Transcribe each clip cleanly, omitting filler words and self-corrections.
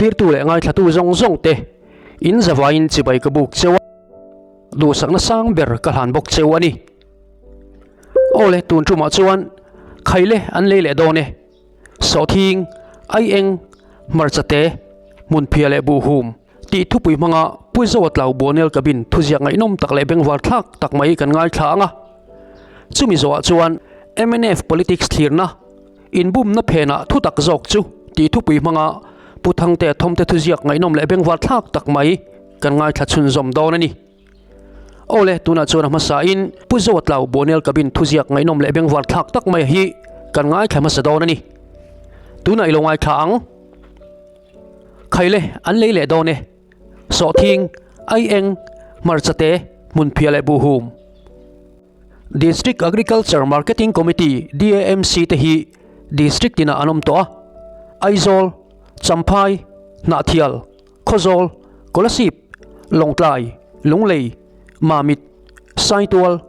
Thlirtu leh ngaithlatu zawng zawng te in zavaiin chibai ka buk cheu a, duhsakna sang ber ka hlan bawk cheu a ni. Aw le, tun tumah chuan khaile an lei leh dawn e. Sawhthing, aieng, hmarcha te, hmunphiah leh buhhum tih thupui hmanga Pu Zoa Tlau Buanel Cabin thuziak ngaihnawm tak leh bengvar thlak tak mai kan ngaithla ang a. Chumi zawhah chuan mnf Politics thlirna, inbumna phenah thu tak zawk chu tih thupui hmanga Pu Thangtea Thawmte thuziak ngaihnawm leh bengvar thlak tak mai kan ngaithla chhunzawm dawn a ni. Aw le, tunah chuan a hmasain Pu Zoa Tlau Buanel Cabin thuziak ngaihnawm leh bengvar thlak tak mai hi kan ngaithla hmasa dawn a ni. Tunah i lo ngaithla ang. Khaile an lei leh dawn e. Sawhthing, aieng, hmarcha te, hmunphiah leh buhhum. District Agriculture Marketing Committee, DAMC, te hi District tinah an awm tawh a. Aizawl, Champhai, Hnahthial, Khawzawl, Kolasib, Lawngtlai, Lunglei, Mamit, Saitual,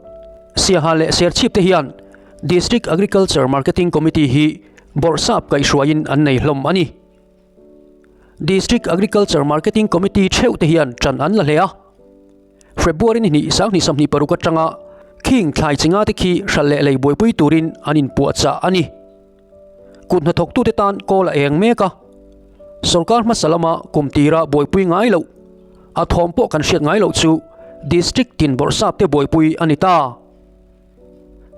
Siaha leh Serchhip te hian District Agriculture Marketing Committee hi bawrhsap kaihhruaiin an nei hlawm a ni. District Agriculture Marketing Committee theuh te hian ṭan an la hle a. February ni hnih 2026 atanga khing thlai chinga te khi hralh leh lei buaipui turin an inpuahchah a ni. Kut hnathawktute tan kawl a eng mek a, sorkar hmasa lama kum tira buaipui ngai loh, a thawm pawh kan hriat ngai loh chu District tin bawrhsap te buaipui a ni ta.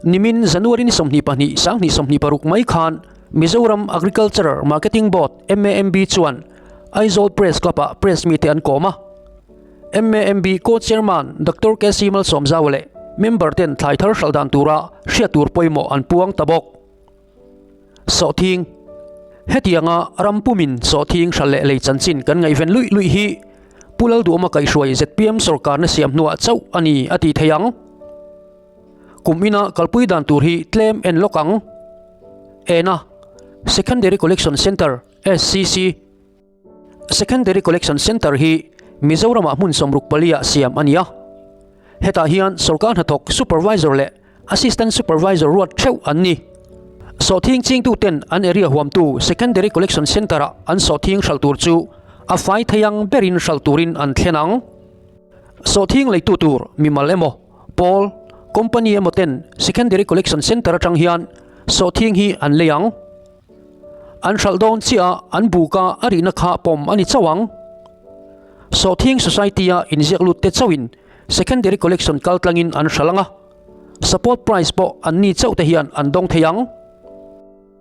Nimin January ni 22 2026 mai khan Mizoram Agriculture Marketing Board, MAMB, chuan Aizawl Press Club-ah press mite an kawm a. MAMB Co-Chairman Doctor KC Malsawmzaua leh member ten thlai thar hralh dan tura hriat tur pawimawh an puang ta bawk. Sawhthing, Hetianga ram pumin sawhthing hralh leh lei chanchin kan ngaihven luih luih hi Pu Lalduhawma kaihhruai zpm sorkarna siam hnuah chauh a ni a ti thei ang. Kum ina kalpui dan tur hi tlem en lawk ang. Ena, Secondary Collection Centre, SCC. Secondary Collection Centre hi Mizoramah hmun 64 ah siam a ni a. Hetah hian sorkar hnathawk Supervisor leh Assistant Supervisor ruat theuh an ni. Sawhthing chingtuten an area huamtu Secondary Collection Centre-ah an sawhthing hralh tur chu a fai thei ang berin hralh turin an thlen ang. Sawhthing leitu tur mimal emaw, pawl, company emaw ten Secondary Collection Centre atang hian sawhthing hi an lei ang. An hralh dawn chiah a, an buka a rihna kha pawm a ni chauh ang. Sawhthing Society-a inziak lut te chauhin Secondary Collection kal tlangin an hralh ang a, Support Price pawh an ni chauh te hian an dawng thei ang.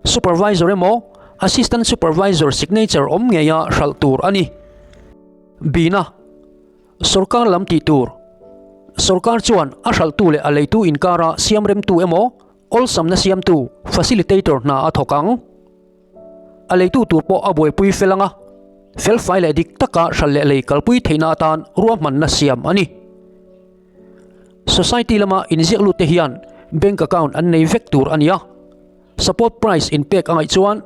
Supervisor emaw Assistant Supervisor signature awm ngeia hralh tur a ni. Bina. Sorkar lam tih tur. Sorkar chuan a hralhtu leh a leitu inkara siamremtu emaw Awlsamna siamtu, facilitator, hna a thawk ang. A leitu tur pawh a buaipui fel ang a, felfai leh dik taka hral leh lei kalpui theihna atan ruahmanna siam a ni. Society lama inziak lut te hian bank account an nei vek tur a ni a, support price inpek a ngaih chuan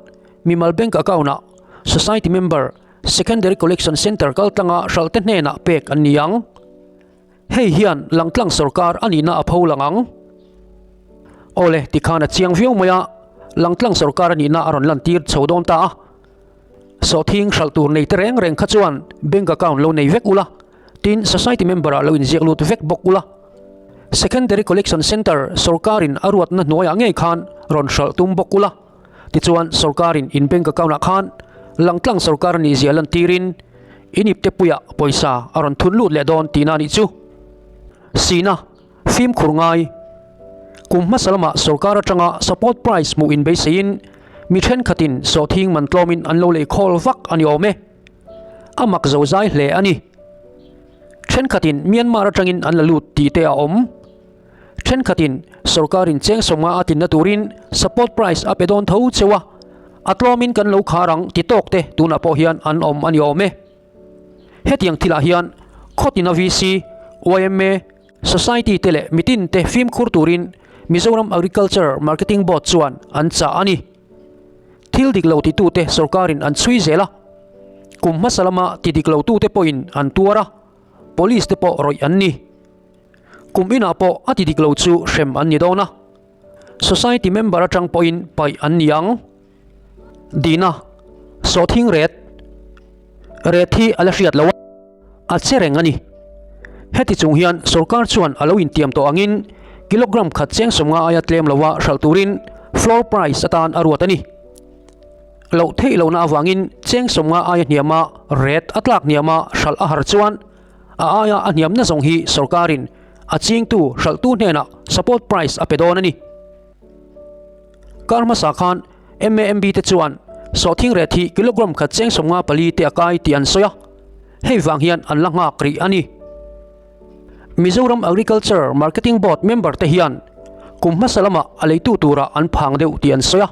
mimal bank account-ah society member secondary collection centre kaltlanga hralhte hnenah pek an ni ang. Hei hian langtlang sorkar a nihna a pho lang ang. Awle, tikhan a chiang viau mai a, langtlang sorkar a nihna a rawn lantir chho dawn ta a. Sawhthing hralh tur nei te reng reng kha chuan bank account lo nei vek ula, tin society member ah lo inziak lut vek bawk ula. Secondary Collection Centre sorkarin a ruatna hnuaiah ngei khan rawn hralh tum bawk ula. Tichuan sorkarin in bank account ah khan langtlang sorkar a nihzia lantirin in ipte puiah pawisa a rawn thun lut leh dawn tihna a nih chu. Sina, fimkhur ngai. Kum hmasa lamah sorkar atanga support price hmuh in beiseiin mi thenkhatin sawhthing man tlawmin an lo lei khawl vak a ni awm e. A mak zo zai hle a ni. Thenkhatin Myanmar atangin an la lut tih te a awm. Thenkhatin sorkarin cheng sawmnga a tinna turin support price a pe dawn tho cheu a, a tlawmin kan lo khar ang ti tawk te tunah pawh hian an awm a ni awm e. Hetiang thilah hian khawtina VC, yma, Society te leh mitin te fimkhur turin Mizoram Agriculture Marketing Board chuan an chah a ni. Thil dik lo titute sorkarin an chhui zel a, kum hmasa lama ti dik lotute pawhin an tuar a, Police te pawh rawih an ni. Kum inah pawh a ti dik lo chu hrem an ni dawn a, society member atang pawhin paih an ni ang. Dina, Sawhthing ret. Ret hi a la hriat lo a, a che reng a ni. Heti chung hian sorkar chuan a lo intiam tawh angin kilogram khat cheng 50 aia tlem loa hralh turin floor price atan a ruat a ni. Loh theih lohna avangin cheng 50 aia hniama ret a tlak hniama hralh a har chuan a aia a hniamna zawng hi sorkarin a chingtu hralhtu hnenah support price a pe dawn a ni. Kar hmasa khan MAMB te chuan sawhthing ret hi kilogram khat cheng 54 te a kai tih an sawi a, hei vang hian an la nghak rih a ni. Mizoram Agriculture Marketing Board member te hian kum hmasa lamah a leitu turah an phang deuh tih an sawi a.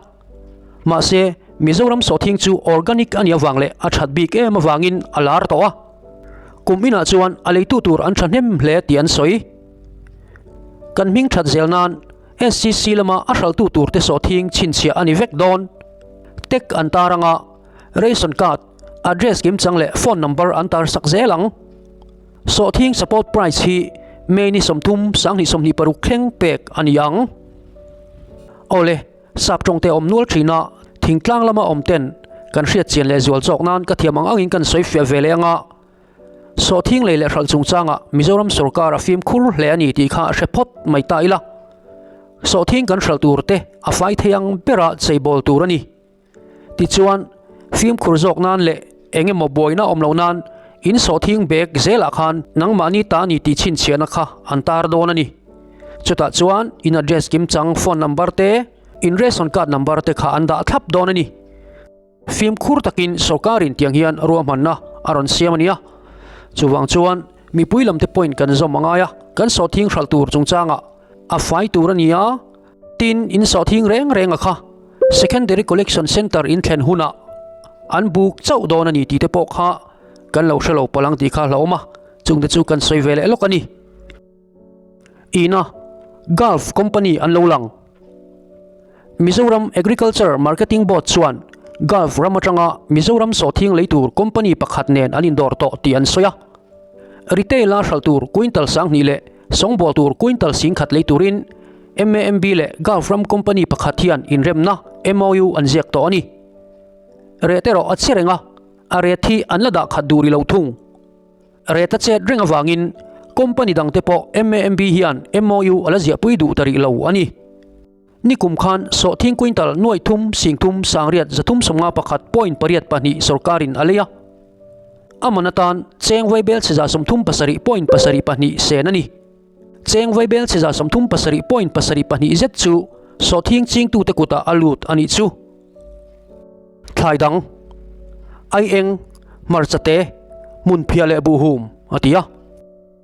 Mahse, Mizoram sawhthing chu organic a nih avang leh a that bik em avangin a lar tawh a. Kum inah chuan a leitu tur an thahnem hle tih an sawi. Kan hming that zel nan SCC lama a hralhtu turte sawhthing chhinchhiah a ni vek dawn. Tek an tar anga ration card, address kimchang leh phone number an tar sak zel ang. Sawhthing support price hi May ni 30, 2026 thleng pek a ni ang. Awle, sap tawngte awm nual thin a, thingtlang lama awm ten kan hriat chian leh zual chawk nan ka thiam ang angin kan sawi fiah ve leh anga, Sawhthing lei leh hralh chungchangah Mizoram sorkar a fimkhur hle a ni tih kha hre phawt mai ta ila. Sawhthing kan hralh tur te a fai thei ang bera cheibawl tur a ni. Tichuan, fimkhur zawk nan leh eng emaw buaina awm loh nan in sawhthing bag zelah khan nangmahni ta ni tih chhinchhiahna kha an tar dawn a ni. Chutah chuan in address kimchang, phone number te, in ration card number te kha an dah thlap dawn a ni. Fimkhur takin sorkarin tiang hian ruahmanna a rawn siam a nia. Chuvang chuan mipui lamte pawhin kan zawm a ngai a, kan sawhthing hralh tur chungchangah a fai tur a ni a, tin in sawhthing reng reng a kha Secondary Collection Centre in thlen hunah an buk chauh dawn a ni tih te pawh kha kan lo hre lo palh ang tih kha hlauhawm a, chungte chu kan sawi ve leh lawk a ni. Ina Gulf Company an lo lang. Mizoram Agriculture Marketing Board chuan Gulf ram atanga Mizoram sawhthing lei tur company pakhat nen an indawr tawh tih an sawi a. Retail-a hralh tur quintal 2000 leh sawngbawl tur quintal 10,000 lei turin MAMB leh Gulf ram company pakhat hian inremna MOU an ziak tawh a ni. Rate erawh a che reng a, a rate hi an la dah khat duh rih lo thung. Rate a chet reng avangin company dangte pawh MAMB hian MOU a la ziahpui duh ta rih lo a ni. Nikum khan sawhthing quintal nuai thum sing thum sangriat zathum 51 point pariat pahnih sorkarin a lei a. A man atan cheng vaibel chheza 37 point pasarih pahnih sen a ni. Cheng vaibel chheza 37 point pasarih pahnih zet chu sawhthing chingtute kutah a lut a nih chu. Thlai dang, Aieng, hmarcha te, hmunphiah leh buhhum, a ti a.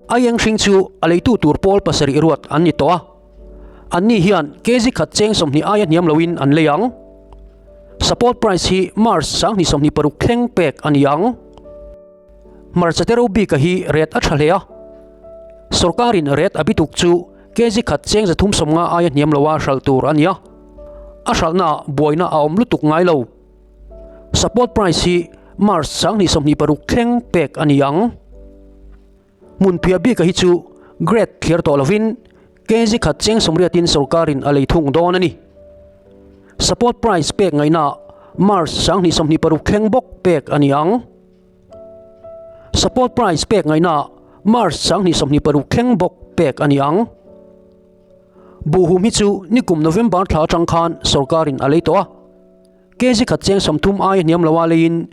Aieng hring chu a leitu tur pawl pasarih ruat an ni tawh a. Anni hian kg khat cheng 20 aia hniam loin an lei ang. Support price hi March 2026 thleng pek a ni ang. Hmarcha te ro bika hi rate a tha hle a. Sorkarin rate a bituk chu kg khat cheng 350 aia hniam loa hralh tur a ni a. A hralhnaah buaina a awm lutuk ngai lo. Support price hi March 2026 thleng pek a ni ang. Hmunphiah bika hi chu grade thliar tawh lovin kg khat cheng 80 in sorkarin a lei thung dawn a ni. Support price pek ngaihnaah March 2026 thleng bawk pek a ni ang. Support price pek ngaihnaah March 2026 thleng bawk pek a ni ang. Buhhum hi chu nikum November thla atang khan sorkarin a lei tawh a. Kg khat cheng 30 aia hniam loa leiin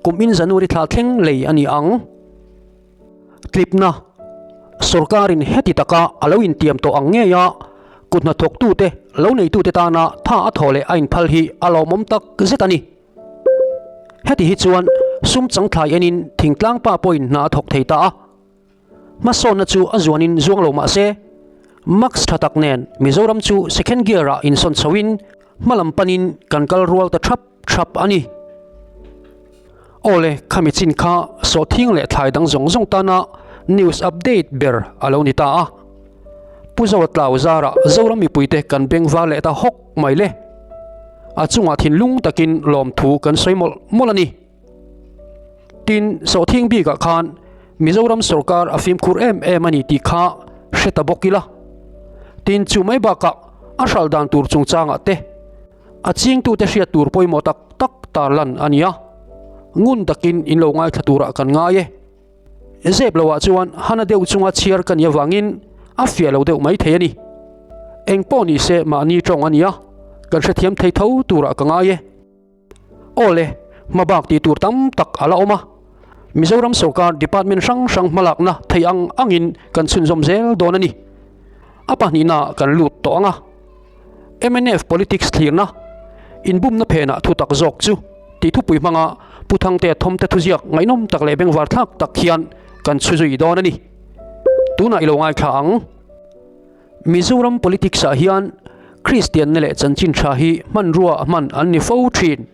kum in January thla thleng lei a ni ang. Tlipna, Sorkarin heti taka a lo intiam tawh ang ngei a, kut hnathawktute, lo neitute tana tha a thawh leh a inphal hi a lawmawm tak zet a ni. Heti hi chuan sum changthlai enin thingtlang pa pawhin hna a thawk thei ta a. Hmasawnna chu a zuanin zuang lo mah se, max tha tak nen Mizoram chu second gear-ah insawn chhoin hmalam panin kan kal rual ta thap thap a ni. Awle, khami chin kha sawhthing leh thlai dang zawng zawng tana news update ber a lo ni ta a. Pu Zoa Tlau zarah Zoram mipuite kan beng var leh ta hawk mai le. A chungah thinlung takin lawmthu kan sawi mawlh mawlh a ni. Tin, sawhthing bikah khan Mizoram sorkar a fimkhur em em a ni tih kha hre ta bawk ila. Tin, chu mai bakah a hral dan tur chungchangah te a chingtute hriat tur pawimawh tak tak tarlan a ni a. Ngun takin in lo ngaithla turah kan ngai e. Zep loah chuan hana deuh chunga chhiar ka nih avangin a fiah lo deuh mai thei a ni. Eng pawh ni se mahni tawng a nia, kan hrethiam thei tho turah ka ngai e. Aw le, hmabak tih tur tam tak a la awm a. Mizoram sorkar department hrang hrang hmalakna thei ang angin kan chhunzawm zel dawn a ni. A pahnihnaah kan lut tawh ang a. Mnf politics thlirna, inbumna phenah thu tak zawk chu tih thupui hmanga Pu Thangtea Thawmte thuziak ngaihnawm tak leh bengvar thlak tak hian kan chhu zui dawn a ni. Tunah i lo ngaithla ang. Mizoram politics ah hian Kristianna leh chanchin tha hi hmanrua a hman an ni fo thin.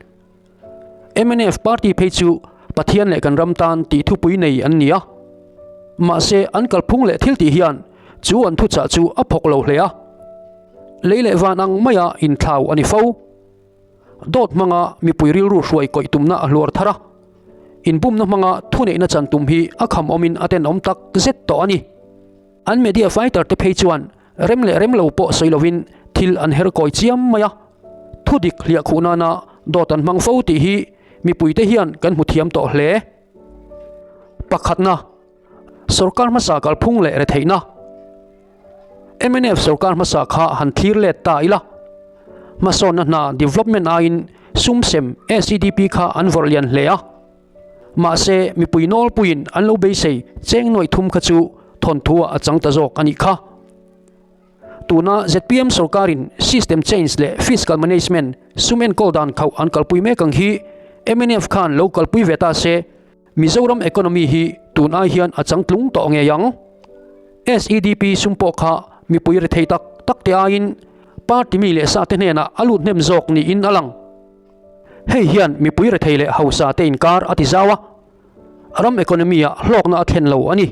Mnf party phei chu Pathian leh kan ram tan tih thupui nei an ni a. Mahse an kalphung leh thiltih hian chu an thuchah chu a phawk lo hle a. Lei leh van ang maia inthlau a ni fo. Dawt hmanga mipui rilru hruai kawih tumna a hluar thar a. Inbumna hmanga thuneihna chan tum hi a kham awmin a tenawm tak zet tawh a ni. An media fighter te phei chuan rem leh rem lo pawh sawi lovin thil an her kawi chiam mai a, thu dik hliah khuh nana dawt an hmang fo tih hi mipuite hian kan hmu thiam tawh hle. Pakhatna, Sorkar hmasa kalphung leh retheihna. Mnf sorkar hmasa kha han thlir let ta ila. Hmasawnna hna development aiin sum sem SEDP kha an vawrh lian hle a. Mahse, mipui nawlpuiin an lo beisei cheng nuaih thum kha chu thawnthuah a chang ta zawk a nih kha. Tuna zpm sorkarin system change leh fiscal management sum enkawl dan khauh an kalpui mek ang hi mnf khan lo kalpui ve ta se, Mizoram economy hi tun ai hian a changtlung tawh ngei ang. SEDP sum pawh kha mipui rethei tak tak te aiin party mi leh sa te hnenah a lut hnem zawk niin a lang. Hei hian mipui rethei leh hausa te inkar a ti zau a, ram economy ah hlawkna a thlen lo a ni.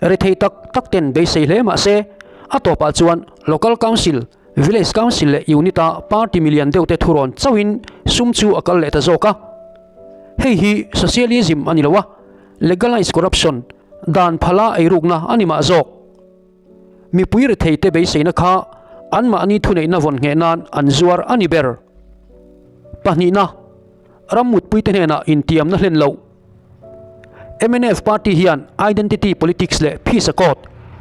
Rethei tak tak ten beisei hle mah se, a tawpah chuan Local Council, Village Council leh Unit a party milian deuh te thurawn chauhin sum chu a kal leh ta zawk a. Hei hi socialism a ni lo a, legalised corruption, dan phala eirukna a ni mah zawk. Mipui retheite beiseina kha anmahni thuneihna vawn ngheh nan an zuar a ni ber. Pahnihna, ram mutpuite hnenah intiamna hlen loh. Mnf party hian identity politics leh peace accord,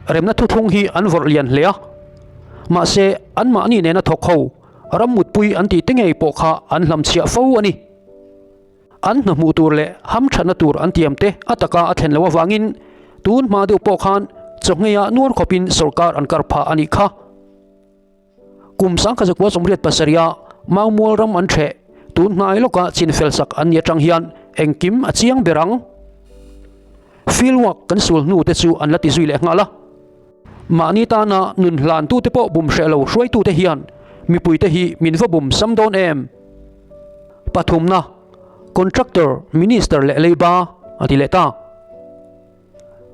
remna thuthlung hi an vawrh lian hle a. Mahse, anmahni nena thawk ho ram mutpui an tihte ngei pawh kha an hlamchhiah fo a ni. An hna hmuh tur leh hamthatna tur an tiam te a taka a thlen loh avangin tun hma deuh pawh khan chawhngeiah nuar khawpin sorkar an kar phah a nih kha. Kum sangkha zakua 87 a Maumual ram an ṭheh tun hnai lawka chinfel sak an ni aṭang hian engkim a chiang ber ang. Field work kan sul hnu te chu an la ti zui leh nghal a. Mahni tana nun hlantute pawh bum hreh lo hruaitute hian mipuite hi min va bum sam dawn em? Pathumna, Contractor, Minister leh leiba a ti leh ta.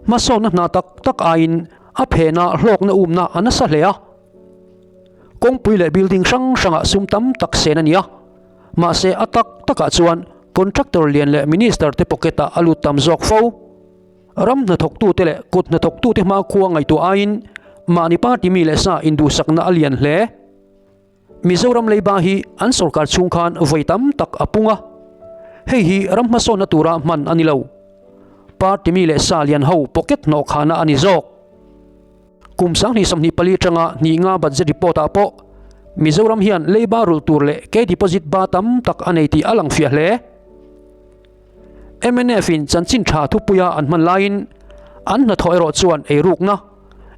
Hmasawnna hna tak tak aiin a phena hlawkna umna a nasa hle a. Kawngpui leh building hrang hrangah sum tam tak sen a ni a. Mahse a tak takah chuan contractor lian leh minister te pocket ah a lut tam zawk fo. Ram hnathawktute leh kut hnathawktute hmakhua ngaihtuah aiin mahni party mi leh sa induhsakna a lian hle. Mizoram leiba hi an sorkar chhung khan vawi tam tak a pung a, hei hi ram hmasawnna tura hman a ni lo. Party mi leh sa lian ho pocket hnawhkhahna a ni zawk. Kum 2024 atanga hnih nga budget report ah pawh Mizoram hian leiba rulh tur leh ke deposit ba tam tak a nei tih a lang fiah hle. Mnf in chanchin tha thupuia an hman laiin an hnathawh erawh chuan eirukna,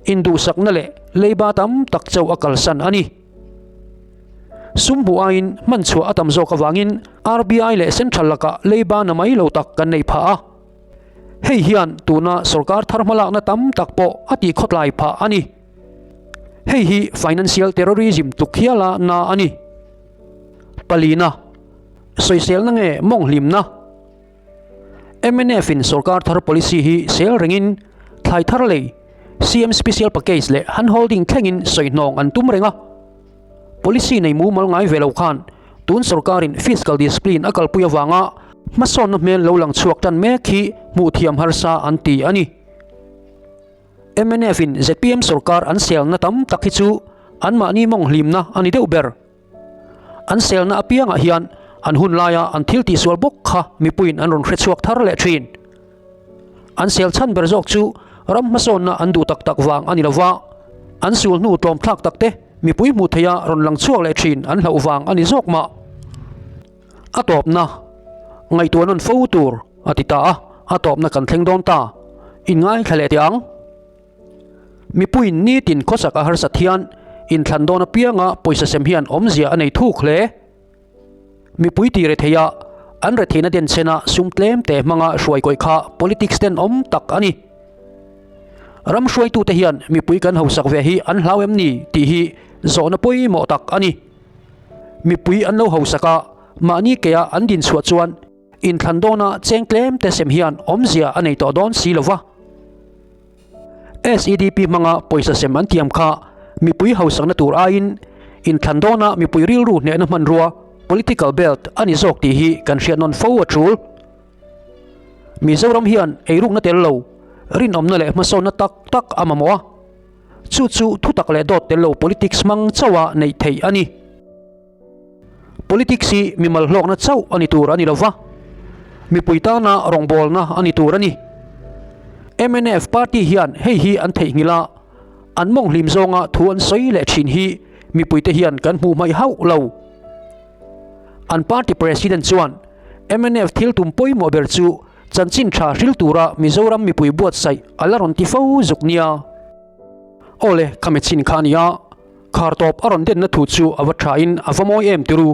induhsakna leh leiba tam tak chauh a kalsan a ni. Sum hmuh aiin hman chhuah a tam zawk avangin RBI leh Central lakah leiba na mai lo tak kan neih phah a. Hei hian tuna sorkar thar hmalakna tam tak pawh a tihkhawtlai phah a ni. Hei hi financial terrorism tluk hiala na a ni. Palina. Sawiselna nge mawng hlimna? Mnf in sorkar thar policy hi sel rengin thlai thar lei, CM special package leh hand holding thlengin sawi hnawng an tum reng a. Policy nei mumal ngai ve lo khan tun sorkarin fiscal discipline a kalpui avanga hmasawnna hmel lo lang chhuak tan mek hi hmuh thiam harsa an ti a ni. Mnf in zpm sorkar an selna tam tak hi chu anmahni mawng hlimna a ni deuh ber. An selna apiangah hian An hun laia an thil tihsual bawk kha mipuiin an rawn hrechhuak thar leh thin. An sel chhan ber zawk chu ram hmasawnna an duh tak tak vang a ni lova, an sul hnu tlawmthlak takte mipui hmuh theiha rawn lang chhuak leh thin an hlauh vang a ni zawk mah. A tawpna, ngaihtuah nawn fo tur a ti ta a, a tawpna kan thleng dawn ta, inngaithla leh teh ang. Mipuiin nitin khawsak a harsat hian inthlan dawn apianga pawisa sem hian awmzia a nei thuk hle. Mipui tih rethei a, an retheihna denchhena sum tlem te hmanga hruai kawih kha politics tenawm tak a ni. Ram hruaitute hian mipui kan hausak ve hi an hlau em ni tih hi zawhna pawimawh tak a ni. Mipui an lo hausak a, mahni kea an dinchhuah chuan inthlan dawna cheng tlem te sem hian awmzia a nei tawh dawn si lo va. SEDP hmanga pawisa sem an tiam kha mipui hausakna tur aiin inthlan dawna mipui rilru hnehna hmanrua, political belt, a ni zawk tih hi kan hriat nawn fo a tul. Mizoram hian eirukna tel lo, rinawmna leh hmasawnna tak tak a mamawh a, chu chu thutak leh dawt tel lo politics hmang chauha neih theih a ni. Politics hi mimal hlawkna chauh a ni tur a ni lo va, mipui tana rawngbawlna a ni tur a ni. Mnf party hian hei hi an theihnghilh a, an mawng hlim zawnga thu an sawi leh thin hi mipuite hian kan hmuh hmaih hauh lo. An party president chuan mnf thil tum pawimawh ber chu chanchin tha hril tura Mizoram mipui buatsaih a la rawn ti fo zuk nia. Awle, khami chin kha a ni a. Khar tawp a rawn denna thu chu a va tha in a va mawi em tiru.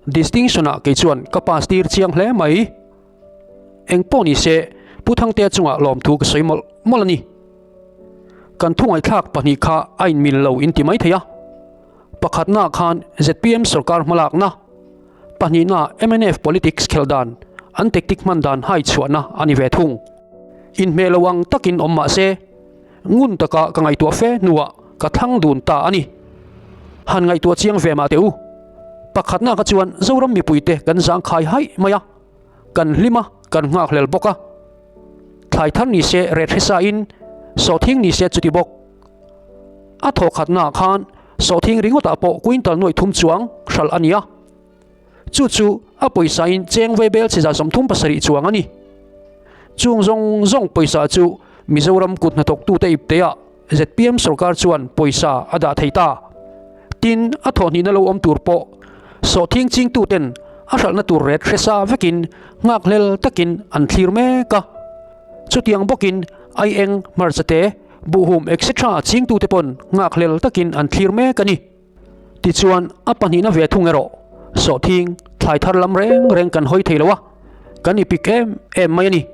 Distinction ah kei chuan ka pass tir chiang hle mai. Eng pawh ni se Pu Thangtea chungah lawmthu ka sawi mawlh mawlh a ni. Kan thu ngaihthlak pahnih kha a inmil lo in ti mai thei a. Pakhatna khan zpm sorkar hmalakna, pahnihna mnf politics khelh dan, an tactic hman dan hai chhuahna a ni ve thung. Inhmeh lo ang takin awm mah se, Ngun taka ka ngaihtuah fe hnuah ka thlang dun ta a ni. Han ngaihtuah chiang ve mah teh u. Pakhatna kha chuan Zoram mipuite kan zangkhai haih mai a, kan hlim a, kan nghakhlel bawk a. Thlai thar ni se ret hresa in, sawhthing ni se chuti bawk. A thawkhatnaah khan sawhthing ringawtah pawh quintal nuaih thum chuang hralh a ni a. Chu chu a pawisa in cheng ve bel chhiza 37 chuang a ni. Chung zawng zawng pawisa chu Mizoram kut hnathawktute ipteah zpm sorkar chuan pawisa a dah thei ta. Tin, a thawhhnihna lo awm tur pawh sawhthing chingtuten a hralhna tur ret hresa vekin nghakhlel takin an thlir mek a. Chutiang bawkin aieng, hmarchate, buhhum etc. Chingtute pawn nghakhlel takin an thlir mek a ni. Tichuan, a pahnihna ve thung erawh sawhthing thlai thar lam reng reng kan hawi thei lo a, kan ipik em em mai a ni.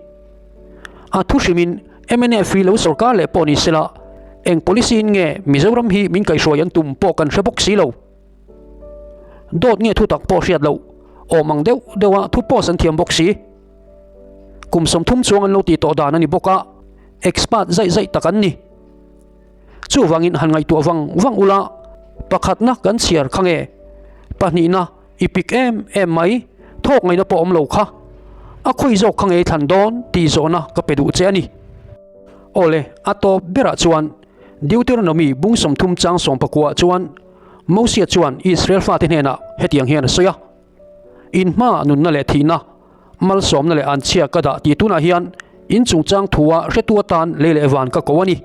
A thu hrimin mnf hi lo sorkar leh pawh ni sela, eng policy in nge Mizoram hi min kaihhruai an tum pawh kan hre bawk si lo. Dawt nge thutak pawh hriat loh, awm ang deuh deuha thu post an thiam bawk si. Kum 30 chuang an lo tih tawh dan a ni bawk a, expert zaih zaih tak an ni. Chuvangin han ngaihtuah vang vang ula, pakhatna kan chhiar kha nge? Pahnihna i pik em em mai, thawk ngaihna pawh awm lo kha. A khawi zawk kha nge i thlan dawn tih zawhna ka pe duh che a ni. Awle, a tawp berah chuan Deuteronomy bung 30 chang sawmpakua chuan Mosia chuan Israel fate hnenah hetiang hian a sawi a, In hmaah nunna leh thihna, malsawmna leh anchhia ka dah tih tunah hian in chungchang thua hretu atan lei leh van ka ko a ni.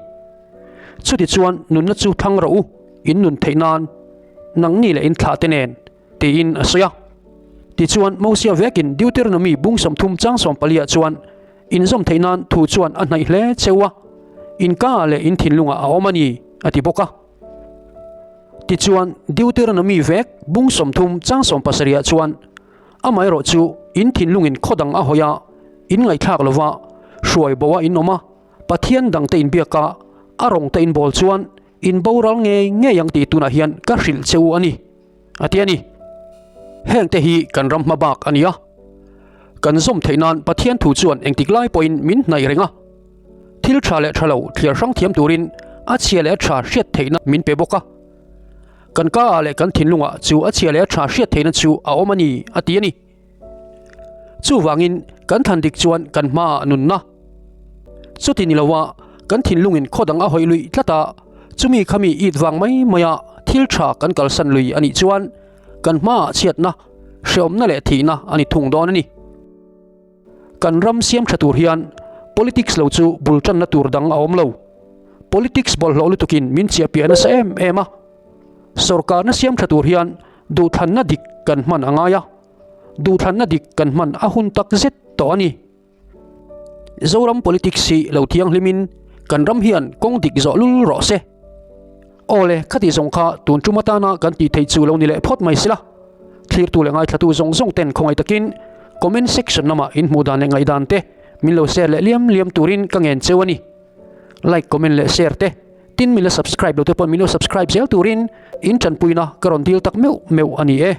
Chutichuan nunna chu thlang rawh u, in nun theih nan, nangni leh in thlah te nen, tiin a sawi a. Tichuan Mosia vekin Deuteronomy bung 30 chang sawmpaliah chuan inzawm theih nan thu chuan a hnaih hle cheu a, in kaah leh in thinlungah a awm a ni, a ti bawk a. Tichuan, Deuteronomy vek bung 30 chang sawmpasarihah chuan, Amaherawh chu in thinlungin khaw dang a hawi a, in ngaihthlak lova, hruai bo a in awm a, Pathian dangte in biak a, a rawngte in bawl chuan in boral ngei ngei ang tih tunah hian ka hrilh che u a ni, a ti a ni. Hengte hi kan ram hma bak a ni a. Kan zawm theih nan Pathian thu chuan engtik lai pawhin min hnaih reng a. Thil tha leh tha lo thliar hrang thiam turin a chhia leh a tha hriat theihna min pe bawk a. Kan ka ah leh kan thinlungah chu a chhia leh a tha hriat theihna chu a awm a ni, a ti a ni. Chuvangin kan than dik chuan kan hmaah nunna. Chuti ni loa kan thinlungin khaw dang a hawi luih tlat a, chumi khami it vang mai maia thil tha kan kalsan lui a nih chuan kan hmaah chhiatna. hreawmna leh thihna a ni thung dawn a ni. Kan ram siam tha tur hian politics lo chu bul tanna tur dang a awm lo. Politics bawlhhlawh lutukin min chiahpiah nasa em em a. Sorkarna siam tha tur hian duhthlanna dik kan hman a ngai a. Duhthlanna dik kan hman a hun tak zet tawh a ni. Zoram politics hi lo thianghlimin kan ram hian kawng dik zawh lul rawh se. Aw le, khati zawng kha tun tum atana kan tih theih chu lo ni leh phawt mai sila. Thlirtu leh ngaithlatu zawng zawng ten khawngaih takin comment section lamah in hmuh dan leh ngaihdan te min lo share leh liam liam turin ka ngen cheu a ni. Like, comment leh share te tin min la subscribe lo te pawh min lo subscribe zel turin in tanpuina ka rawn dil tak meuh meuh a ni e.